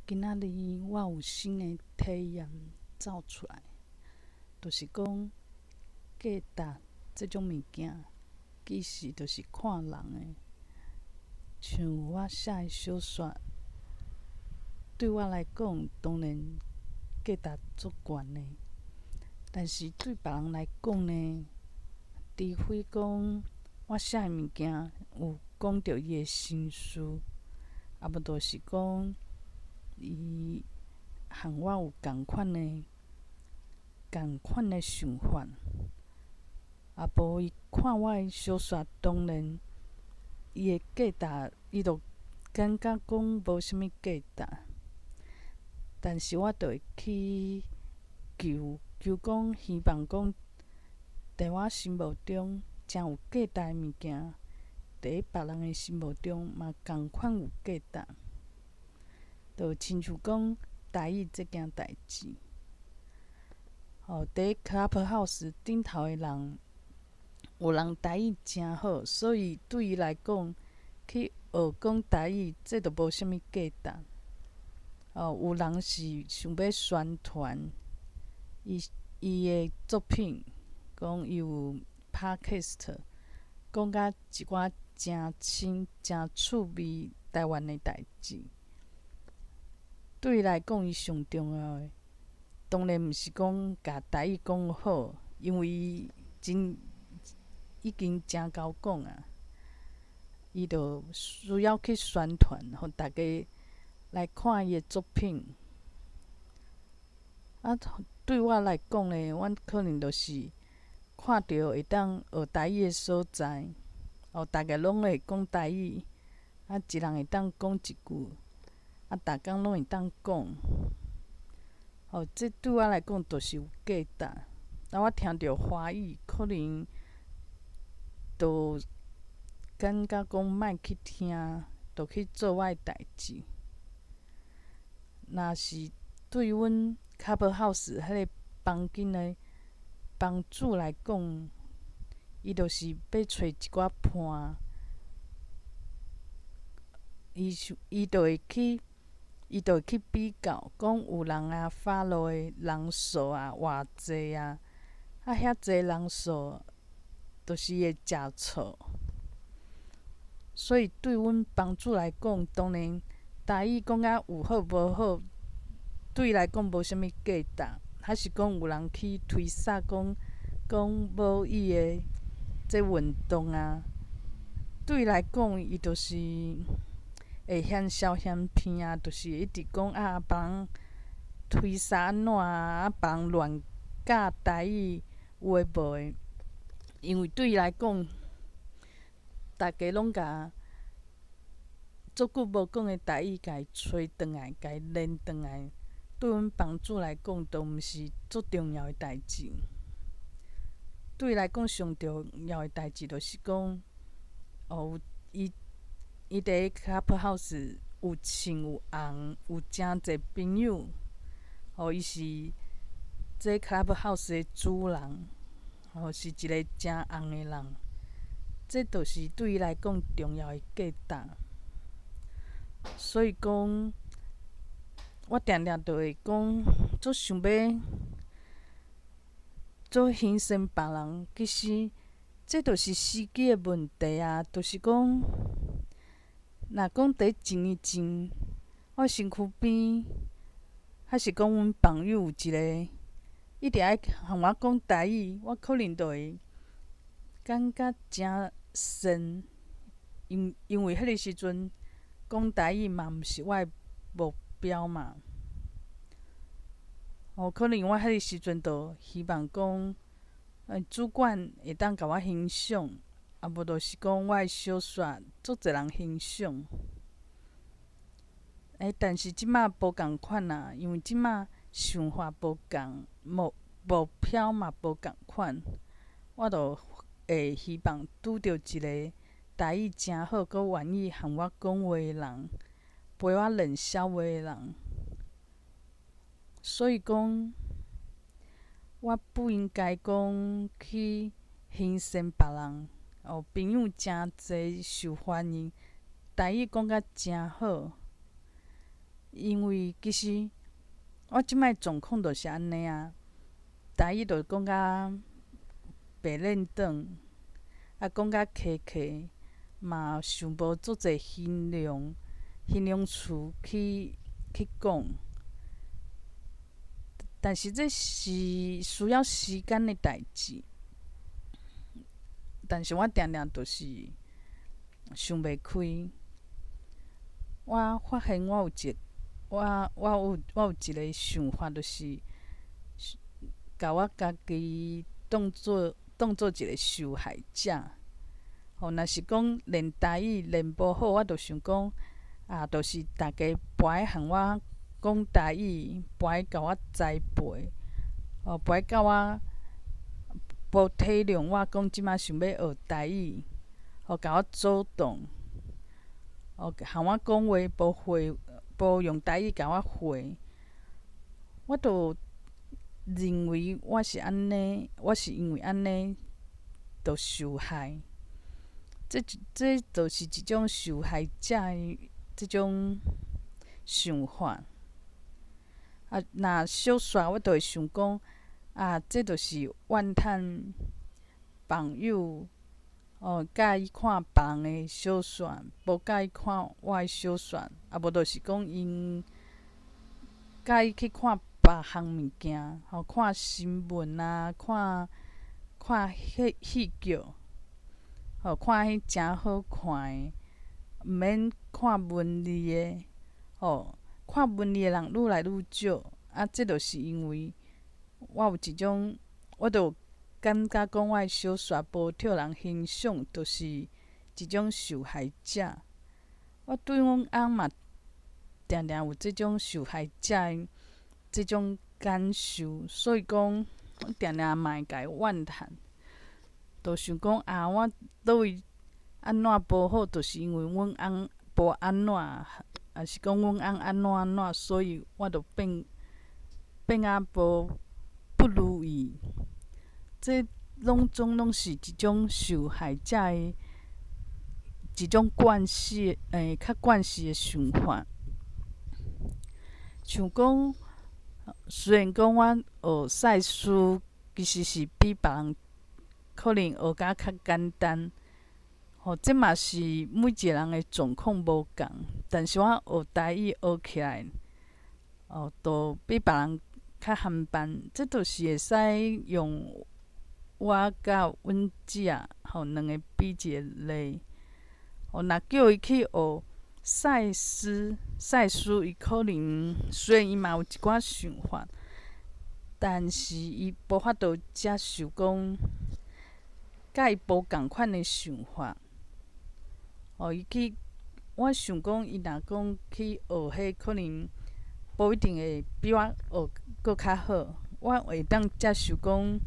今仔日我有新的體驗走出來，就是講價值這種物件，其實就是看人的。像我寫的小說，對我來講當然價值足懸的，但是對別人來講呢，除非講我寫的物件有講著伊的心事，啊無就是講伊和我有仝款的想法，啊無伊看我的小說，當然伊的價值，伊就感覺講無啥物價值。但是我就會去求求講，希望講，佇我心目中誠有價值的物件，佇別人的心目中嘛仝款有價值。就親像講台語這件代誌，吼，佇 Clubhouse 頂頭的人，有人台語誠好，所以對伊來講，去學講台語，這就無啥物價值。哦，有人是想欲宣傳伊伊的作品，講伊有 Podcast，講甲一寡誠深、誠趣味台灣的代誌。對伊來講，伊上重要的，當然毋是講共台語講好，因為伊真已經誠𠢕講啊，伊就需要去宣傳，予大家來看伊的作品。啊，對我來講呢，阮可能就是看著會當學台語的所在，哦，大家攏會講台語，啊，一人會當講一句，啊，逐工攏會當講，哦，這對我來講就是有價值。啊，我聽著華語，可能就感覺講莫去聽，就去做我的代誌。若是對阮 Clubhouse 彼个房間的房主來講，伊就是欲揣一寡伴，伊想伊就會去，伊就會去比較，講有人啊 follow 的人數啊偌濟啊，啊遐濟人數，就是會食錯。所以對阮房主來講，當然台語講甲有好無好，對伊來講無啥物價值，還是講有人去推捒講講母語的這運動啊，對伊來講，伊就是會嫌潲嫌偏啊，就是一直講啊，別人推捒按怎啊，啊別人亂教台語有的無的，因為對伊來講，大家攏共足久無講的台語，共伊揣轉來，共伊連轉來，對阮房主來講，都毋是足重要的代誌。對伊來講，上重要的代誌就是講，哦，伊伊佇 Clubhouse 有穿有紅，有誠濟朋友，哦，伊是這 Clubhouse 的主人，哦，是一个誠紅的人，這就是對伊來講重要的價值。所以講，我定定就會講，足想欲做犧牲別人，其實這就是時機的問題啊。就是講，若講佇一年前，我身軀邊，還是講阮朋友有一个一直愛和我講台語，我可能就會感覺誠神，因因為彼个時陣講台語嘛毋是我的目標嘛。哦，可能我彼个時陣就希望講，主管會當共我欣賞，啊無就是講我的小說足濟人欣賞。欸，但是這馬無仝款啊，因為這馬想法無仝，目目標嘛無仝款，我就會希望拄著一个台語誠好，閣願意和我講話的人，陪我練痟話的人。所以講，我不應該講去犧牲別人。哦，朋友誠濟，受歡迎，台語講甲誠好。因為其實我這擺狀況就是按呢啊，台語就講甲白輪轉，啊講甲客客，嘛想無足濟形容詞去講。但是這是需要時間的代誌，但是我定定就是想袂開。我發現我有一個想法，就是共我家己當做一個受害者。吼，若是講練台語練無好，我就想講啊，就是逐家無愛和我講台語，無愛共我栽培，哦，無愛佮我無體諒我講這擺想欲學台語，予共我阻擋，哦，和我講話無回，無用台語共我回，我就認為我是按呢，我是因為按呢，就受害。這就是一種受害者的這種想法。啊，若小煞我就會想講，啊，這就是怨嘆朋友，哦，佮意看別人的小說，無佮意看我的小說，啊，無就是講𪜶佮意去看別項物件，吼，看新聞啊，看看戲劇，吼，看彼誠好看的，毋免看文字的，吼，看文字的人愈來愈少，啊，這就是因為我有一種，我就感覺講我的小說無予人欣賞，就是一種受害者。我對阮翁嘛，定定有這種受害者的這種感受，所以講，我定定嘛會共伊怨嘆，就想講啊，我佗位按怎無好，就是因為阮翁無按怎，抑是講阮翁按怎按怎，所以我就變啊無不如意。這攏總攏是一種受害者的一種慣勢，較慣勢的想法。像講，雖然講我學賽斯其實是比別人可能學甲較簡單，吼，這嘛是每一個人的狀況無仝。但是我學台語學起來，哦，都比別人較緩慢。這就是會使用我佮阮姐吼兩个比一个例。哦，若叫伊去學賽斯，賽斯伊可能雖然伊嘛有一寡想法，但是伊無法度接受講，佮伊無仝款的想法。哦，伊去，我想講，伊若講去學彼，可能無一定會比我學閣較好。我會當接受講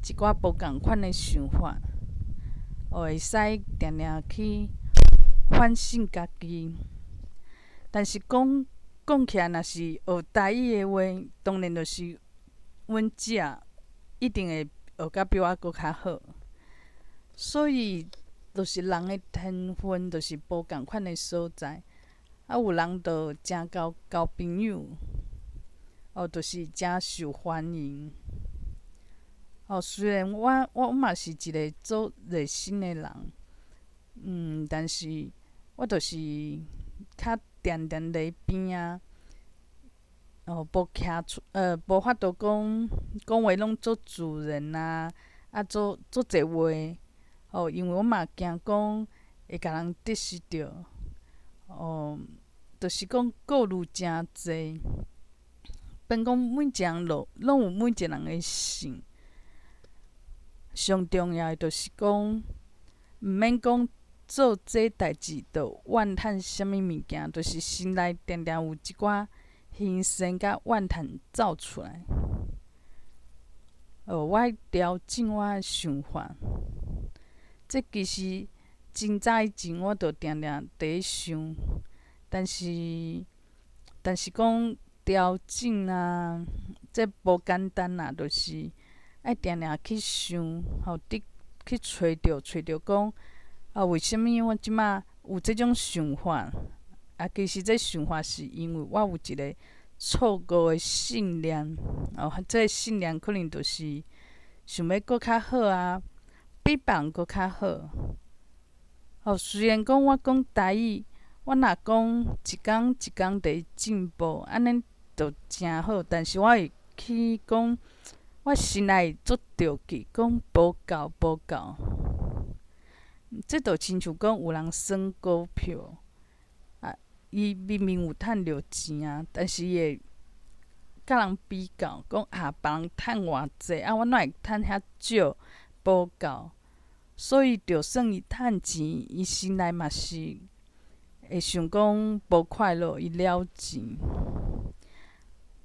一寡無仝款的想法，哦，會使定定去反省家己。但是講講起來，若是學台語的話，當然就是阮姐一定會學甲比我閣較好。所以，就是人的天分，就是無仝款的所在。啊，有人就誠𠢕交朋友，哦，就是誠受歡迎。哦，雖然我嘛是一個足熱心的人，但是我就是較定定佇邊仔，哦，無徛出，無法度講講話攏足自然啊，啊，足足濟話，哦，因為我嘛驚講會共人得失著，哦，就是講顧慮誠濟，變講每一個人攏有每一個人的性。上重要的就是講，毋免講做這代誌就怨嘆啥物物件，就是心內定定有一寡興盛佮怨嘆走出來。哦，我愛調整我的想法。這其實真早以前我就定定佇咧想，但是講調整啊，這無簡單啦，就是愛定定去想，吼，佇去揣著揣著講，啊，為啥物我這馬有這種想法？啊，其實這想法是因為我有一个錯誤的信念，哦，這个信念可能就是想欲閣較好啊，比別人閣較好。哦，雖然講我講台語，我若講一工一工佇進步，按呢就誠好。但是我會去講，我心內足著急，講無夠無夠。這就親像講有人算股票，啊，伊明明有趁著錢啊，但是伊會佮人比較，講啊，別人趁偌濟，啊，我哪會趁遐少，無夠。所以，就算伊趁錢，伊心內嘛是會想講無快樂，伊了錢。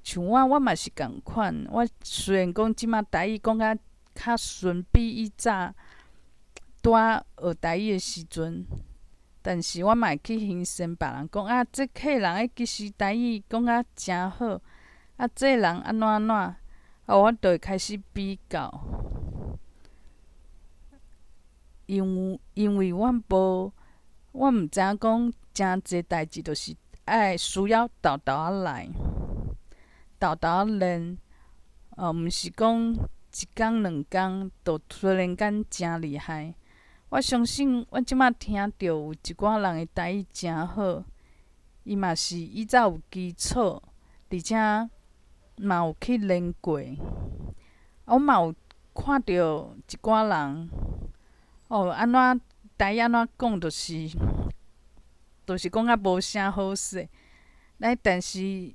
像我，我嘛是仝款。我雖然講這馬台語講甲較順，比以早拄仔學台語的時陣，但是我嘛會去欣賞別人講啊，這客人欸其實台語講甲誠好，啊，這人按怎按怎，啊，我就會開始比較。因為我無，我毋知影講誠濟代誌，就是愛需要沓沓仔來，沓沓仔練，哦，毋是講一工兩工就突然間誠厲害。我相信我這馬聽著有一寡人的台語誠好，伊嘛是以早有基礎，而且嘛有去練過。啊，我嘛有看著一寡人，哦，按怎台語按怎講，就是講甲無啥好勢。來，但是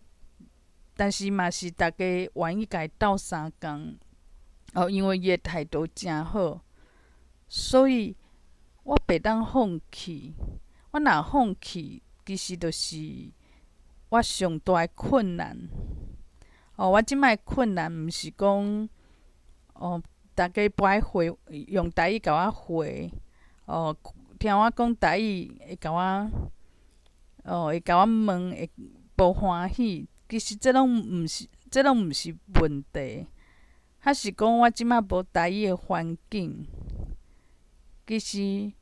嘛是逐家願意共伊鬥相共，哦，因為伊的態度誠好，所以我袂當放棄。我若放棄，其實就是我上大的困難。哦，我這擺的困難毋是講，哦，逐家無愛回用台語共我回，哦，聽我講台語會共我，哦，會共我問，會無歡喜。其實這攏毋是，這攏毋是問題。還是講我這擺無台語的環境，其實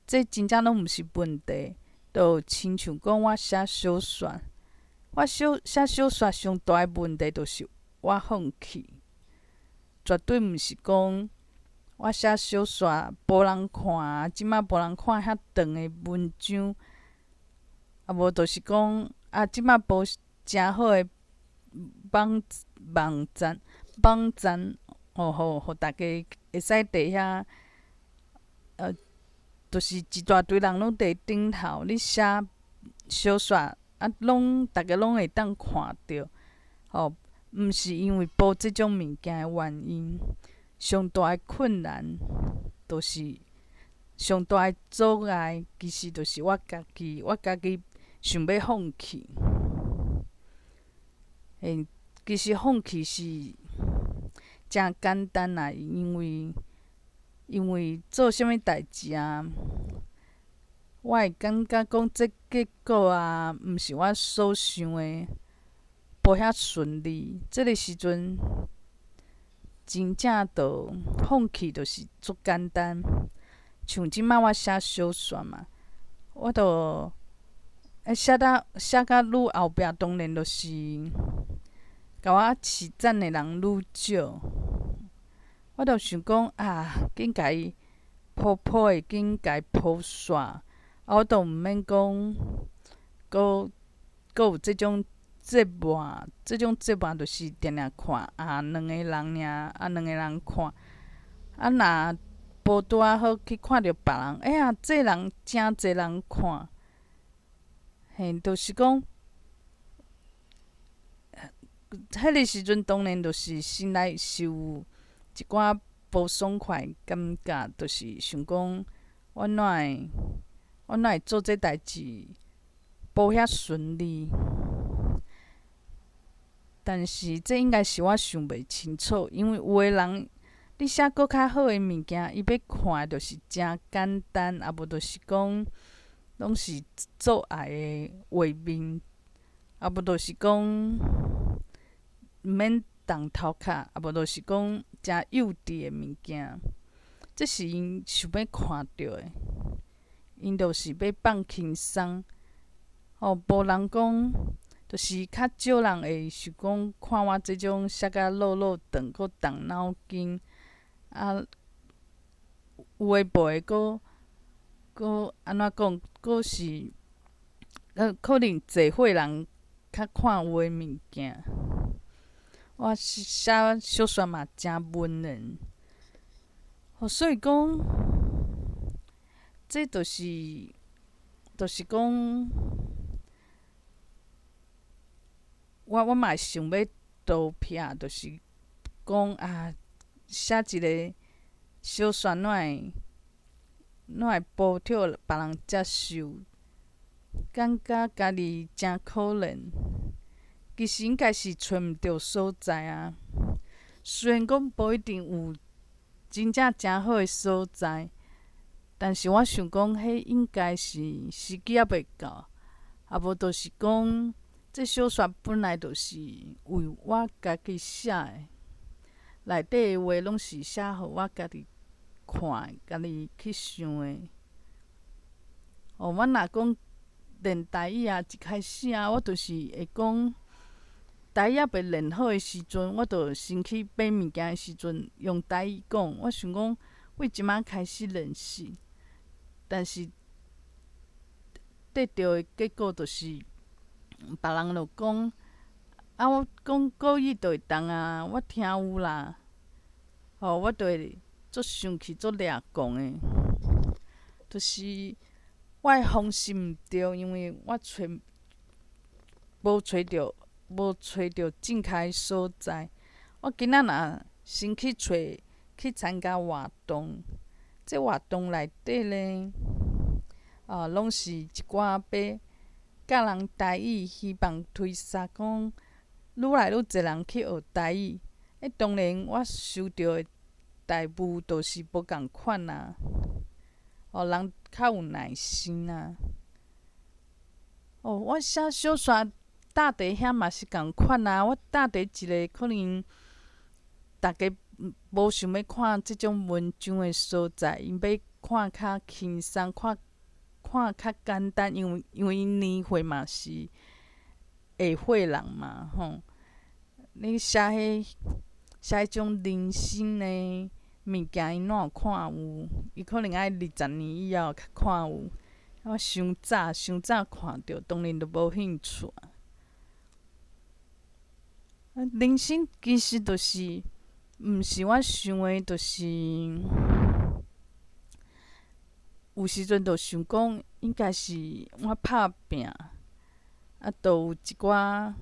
這真正攏毋是問題。就親像講我寫小說，我小寫小說上大的問題就是我放棄，絕對毋是講我寫小說無人看，這擺無人看遐長的文章，啊無就是講啊這擺無誠好的網站，哦，予逐家會使佇遐，就是一大堆人攏佇頂頭，你寫小說啊，攏逐家攏會當看著，吼，毋是因為無這種物件的原因，上大的困難，就是上大的阻礙，其實就是我家己，我家己想欲放棄。欸，其實放棄是誠簡單啦，因為做啥物代誌啊，我會感覺講這結果啊，毋是我所想的，無遐順利。這个時陣真正就放棄，就是足簡單。像這擺我寫小說嘛，我就欸寫甲愈後壁，當然就是共我飼讚的人愈少。我就想講啊，緊共伊鋪鋪的，緊共伊鋪煞，啊，我都毋免講，閣閣有這種折磨，這種折磨就是定定看啊，兩个人爾，啊，兩个人看，啊，若無拄仔好去看著別人，欸呀，這人誠濟人看，嘿，就是講，彼个時陣當然就是心內是有一寡無爽快的感覺，就是想講，我哪會做這代誌無遐順利？但是這應該是我想袂清楚，因為有的人你寫閣較好的物件，伊欲看的就是誠簡單，啊無就是講攏是做愛的畫面，啊無就是講毋免動頭殼，啊無就是講誠幼稚的物件，這是𪜶想欲看著的，𪜶就是欲放輕鬆。吼，無人講，就是較少人會想講看我這種寫甲落落長，閣動腦筋，啊，有的無的，閣閣按怎講，閣是，可能濟歲人較看有的物件。我寫小說嘛誠文人，吼，所以講，這就是講，我嘛會想欲逃避，就是講啊，寫一个小說，哪會無予別人接受？感覺家己誠可憐，其實應該是揣毋著所在啊。雖然講無一定有真正誠好的所在，但是我想講，彼應該是時機猶未到，啊無就是講，這小說本來就是為我家己寫的，內底的話攏是寫予我家己看的，家己去想的。哦，我若講練台語啊，一開始啊，我就是會講台語猶未練好的時陣，我就先去買物件的時陣用台語講。我想講，為這擺開始練習，但是得著的結果就是，別人就講，啊，我講國語就會當啊，我聽有啦，吼，我就會足生氣、足掠狂的，就是我的方式毋對，因為我揣無揣著，無揣著正確的所在。我今仔若先去揣去參加活動，這活動內底咧，啊，攏是一寡欲教人台語，希望推捒講愈來愈濟人去學台語。欸，當然我受著的待遇就是無仝款啊。哦，人較有耐心啊。哦，我寫小說搭佇遐嘛是仝款啊。我搭佇一个可能逐家無想欲看這種文章的所在，𪜶欲看較輕鬆，看看較簡單，因為𪜶年歲嘛是下歲人嘛，吼。你寫彼寫彼種人生的物件，𪜶哪有看有？伊可能愛20年以後才看有。我傷早傷早看著，當然就無興趣啊。人生其實就是，毋是我想的，就是有時陣就想講，應該是我拍拚，啊，就有一寡，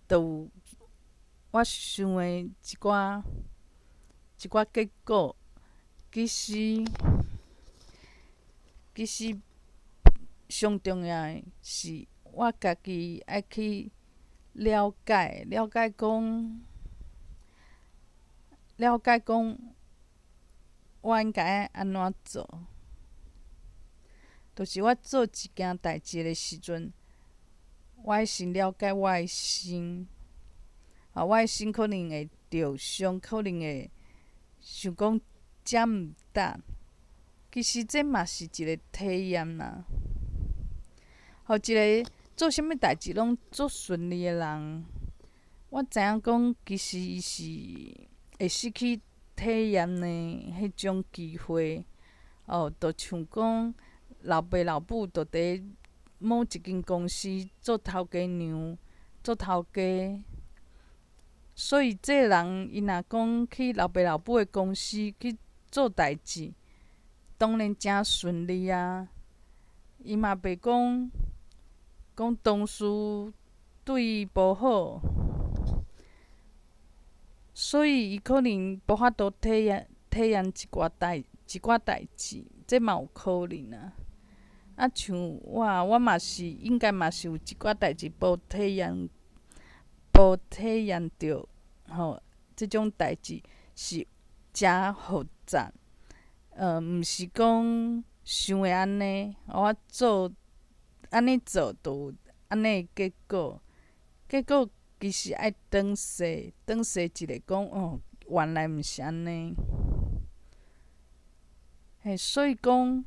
就有我想的一寡結果。其實上重要的是我家己愛去了解，了解講，我應該愛按怎做。就是我做一件代誌的時陣，我愛先了解我的心。啊，我的心可能會著傷，可能會想講這毋值。其實這嘛是一個體驗啦。予一個做啥物代誌攏足順利的人，我知影講，其實伊是會失去體驗的彼種機會。哦，就像講老爸老母就佇某一間公司做頭家娘、做頭家，所以這个人伊若講去老爸老母的公司去做代誌，當然誠順利啊。伊嘛袂講講同事對伊無好，所以伊可能無法度體驗一寡代誌，這嘛有可能啊。啊，像我，我嘛是應該嘛是有一寡代誌無體驗著吼，這種代誌是誠複雜，毋是講想的按呢，我做按呢做就有按呢的結果，結果其實愛轉勢，轉勢一下講哦，原來毋是按呢。嘿，所以講，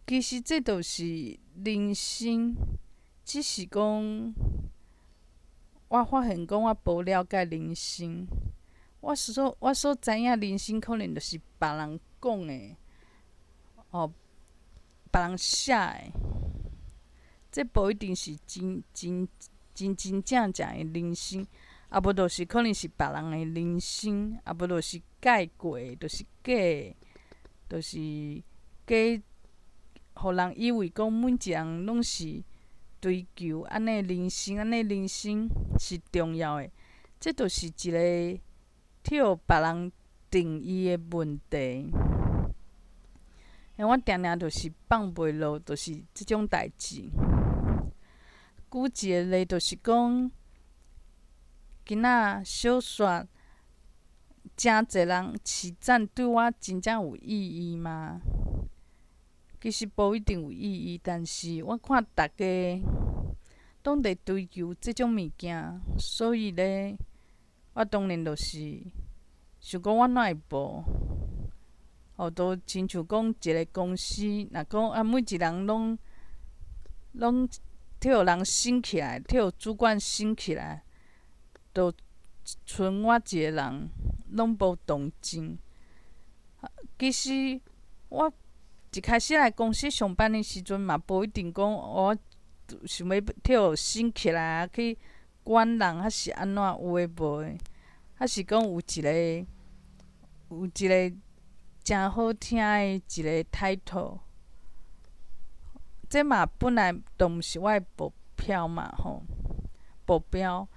其實這就是人生只是講，我發現講我無了解人生。我所知影人生可能就是別人講的，哦，別人寫的，這無一定是真真真真正正的人生，啊無就是可能是別人的人生，啊無就是蓋過的，就是假的，就是假，予人以為講每一個人攏是追求按呢人生，按呢人生是重要的，這就是一個替別人定義的問題。我定定就是放袂落，就是這種代誌。舉一個例，就是講，今仔小說誠濟人揤讚，對我真正有意義嗎？其實無一定有意義，但是我看逐家攏佇追求這種物件，所以咧，我當然就是想講，我哪會無？哦，都親像講一個公司，若講啊，每一人攏替人升起來，替主管升起來，就賰我一個人攏無動靜。其實我一開始來公司上班的時陣，嘛無一定講我想欲替升起來啊，去管人，還是按怎有的無的，還是講有一個誠好聽的一個 title。這嘛本來都毋是我的目標嘛吼，目標。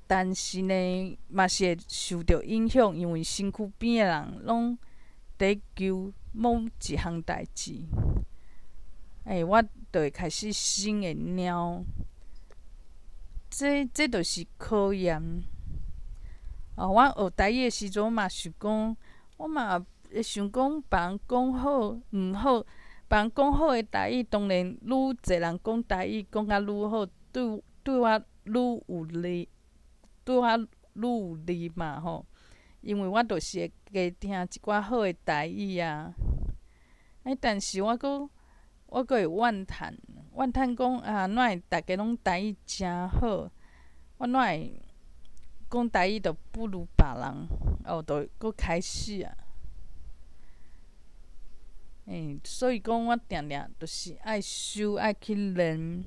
但是呢，嘛是會受著影響，因為身軀邊的人攏佇求某一項代誌，欸，我就會開始心會貓。這就是考驗。哦，我學台語的時陣，我嘛想講，我嘛會想講，別人講好毋好，別人講好的台語，當然愈濟人講台語講較愈好，對我愈有利，對我愈有利嘛吼。因為我就是會加聽一寡好的台語啊。欸，但是我閣會怨嘆，怨嘆講啊，哪會逐家攏台語誠好，我哪會講台語就不如別人，哦，就閣開始啊。欸，所以講我定定就是愛修，愛去練，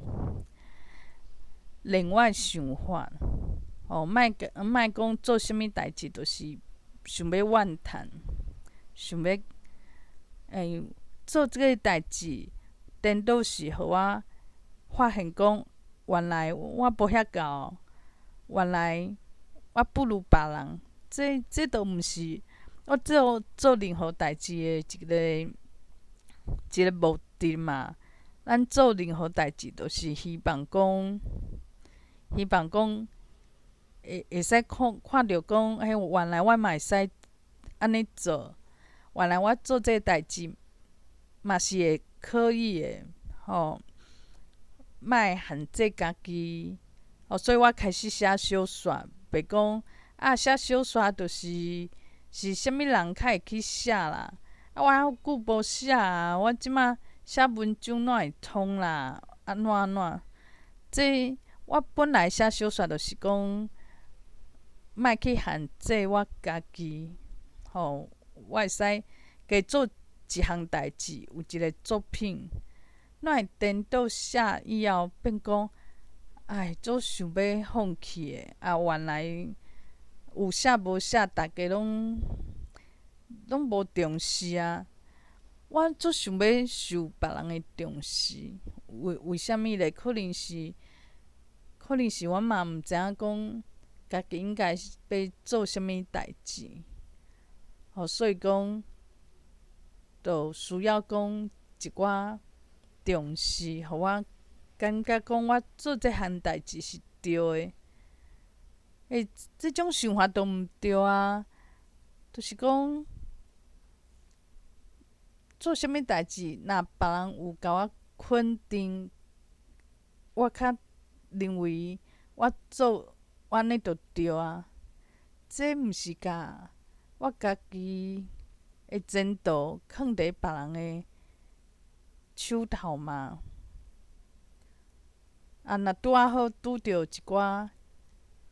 練我的想法。哦，莫莫講做啥物代誌，就是想欲怨嘆，想欲欸做這個代誌，顛倒是予我發現講，原來我無遐𠢕，原來我不如別人。這都毋是我做任何代誌的一個目的嘛。咱做任何代誌，都是希望講會使看著講，嘿，原來我嘛會使按呢做，原來我做這個代誌嘛是會可以的，吼，莫限制家己。哦，所以我開始寫小說，袂講啊，寫小說就是啥物人較會去寫啦。啊，我遐久無寫啊，我這馬寫文章哪會通啦？按怎按怎？這我本來寫小說就是講，莫去限制我家己，吼，我會使加做一項代誌，有一個作品。哪會顛倒寫以後變講，唉，足想欲放棄的。啊，原來有寫無寫，逐家攏無重視啊！我足想欲受別人的重視，為啥物咧？可能是我嘛毋知影講，家己應該欲做啥物代誌，吼，所以講，就需要講一寡重視，予我感覺講我做這項代誌是對的。欸，這種想法都毋對啊！就是講，做啥物代誌，若別人有共我肯定，我較認為我做按呢就對啊。這毋是共我家己的前途囥佇別人的手頭嘛。啊，若拄仔好拄著一寡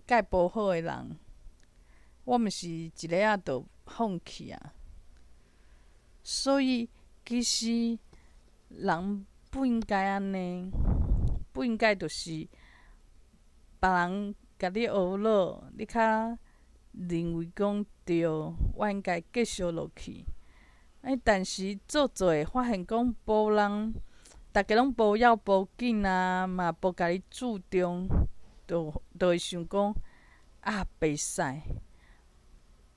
蓋無好的人，我毋是一下仔就放棄啊。所以其實人不應該按呢，不應該就是別人共你呵咾，你較認為講對，我應該繼續落去。欸，但是做做會發現講無人，逐家攏無要無緊啊，嘛無共你注重，就會想講啊，袂使，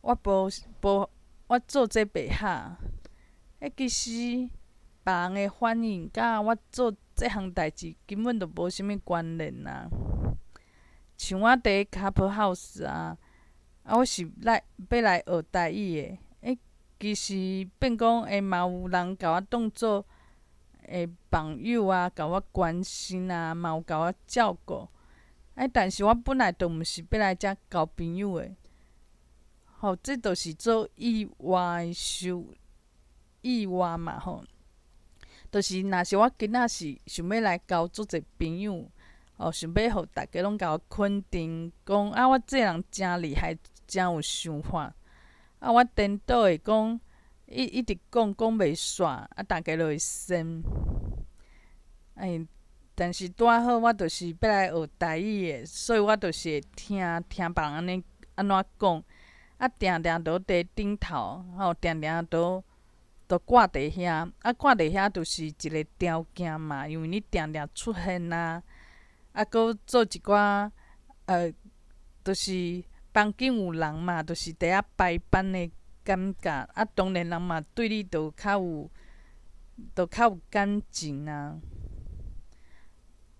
我無無我做這袂合。欸，其實別人的反應佮我做這項代誌根本就無啥物關聯啊。像我佇 Clubhouse 啊，啊，我是來欲來學台語的，欸，其實變講會嘛有人共我當做會朋友啊，共我關心啊，嘛有共我照顧。欸，但是我本來就毋是欲來遮交朋友的，吼，這就是做意外的收意外嘛，吼。就是若是我今仔是想欲來交足濟朋友，哦，想欲予逐家攏共我肯定，講啊，我這人誠厲害，誠有想法。啊，我顛倒會講，一直講講袂煞，啊，逐家就會羨。欸，但是拄仔好，我就是欲來學台語的，所以我就是會聽聽別人按呢按怎講，啊，定定都佇頂頭，吼，定定都掛佇遐，啊，掛佇遐就是一個條件嘛，因為你定定出現啊，啊，閣做一寡，就是房間有人嘛，就是佇遐排班的感覺，啊，當然人嘛對你就較有感情啊。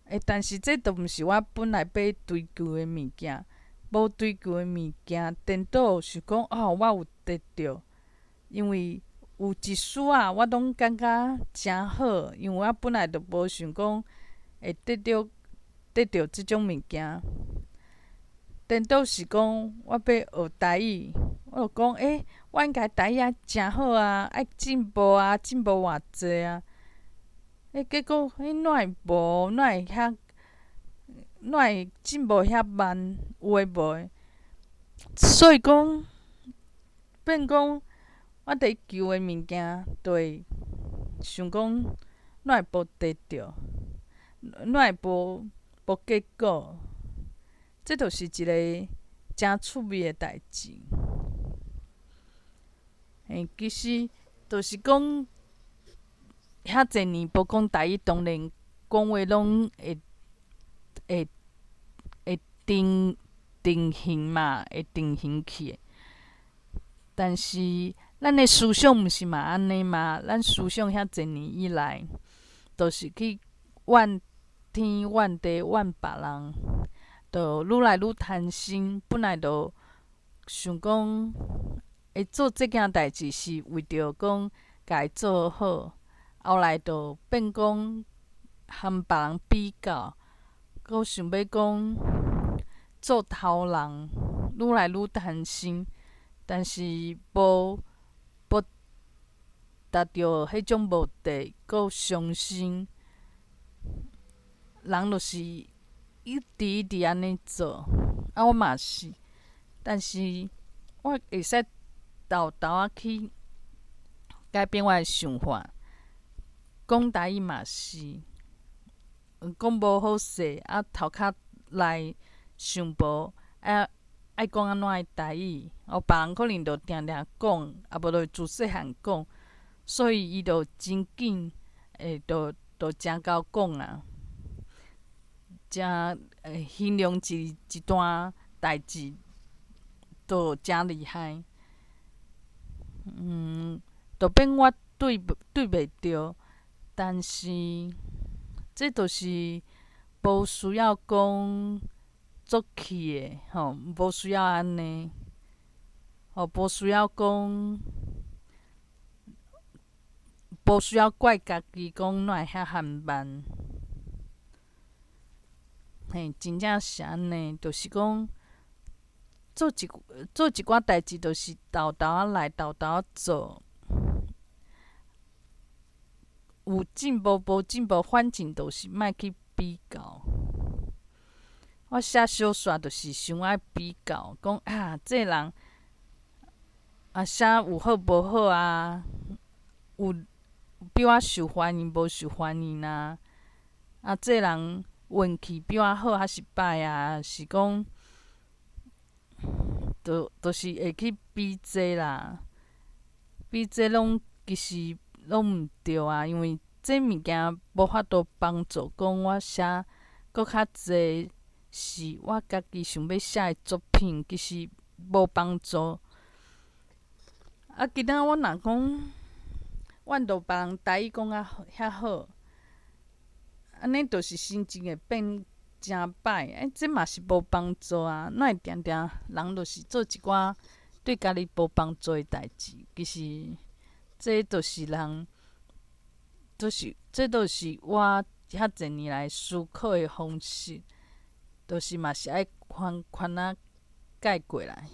欸，但是這都毋是我本來欲追求的物件，無追求的物件，顛倒想講哦，我有得著，因為有一絲仔，我攏感覺誠好，因為我本來就無想講會得著這種物件。顛倒是講，我欲學台語，我就講，欸，我應該台語愛誠好啊，愛進步啊，進步偌濟啊。欸，結果欸，哪會無？哪會遐？哪會進步遐慢？有的無的。所以講，變講我佇求的物件，就會想講，哪會無得著？哪會無結果？這就是一個誠趣味的代誌。欸，其實就是講遐濟年無講台語，當然講話攏會定型嘛，會定型去。但是咱的思想毋是嘛按呢嗎？咱思想遐濟年以來，都是去怨天怨地怨別人，就愈來愈貪心。本來就想講會做這件代誌是為著講共伊做好，後來就變講和別人比較，閣想欲講做頭人，愈來愈貪心，但是無達著彼種目的，閣傷心。人就是一直一直按呢做，啊，我嘛是，但是我會使沓沓仔去改變我的想法。講台語嘛是，講無好勢，啊，頭殼內想無愛愛講按怎的台語，哦，別人可能就定定講，啊無就自細漢講，所以伊就真緊會就誠𠢕講啊，誠會形容一段代誌，都誠厲害。就變我對袂著，但是這就是無需要講足氣的吼，無需要按呢，吼，無需要講，無需要怪家己講哪會遐緩慢。嘿，真正是按呢，就是講做一寡代誌，就是沓沓仔來，沓沓仔做。有有進步無進步，反正就是莫去比較。我寫小說就是傷愛比較，講啊，這人啊寫有好無好啊，有比我受歡迎無受歡迎啊？啊，這人運氣比我好抑是歹啊？是講，就是會去比這啦，比這攏其實攏毋對啊，因為這物件無法度幫助講我寫閣較濟是我家己想欲寫的作品，其實無幫助。啊，今仔我若講，怨著別人台語講甲遐好，按呢就是心情會變誠歹，欸，這嘛是無幫助啊！哪會定定人就是做一寡對家己無幫助的代誌？其實這就是人，就是這就是我遐濟年來思考的方式，就是嘛是愛寬寬仔改過來。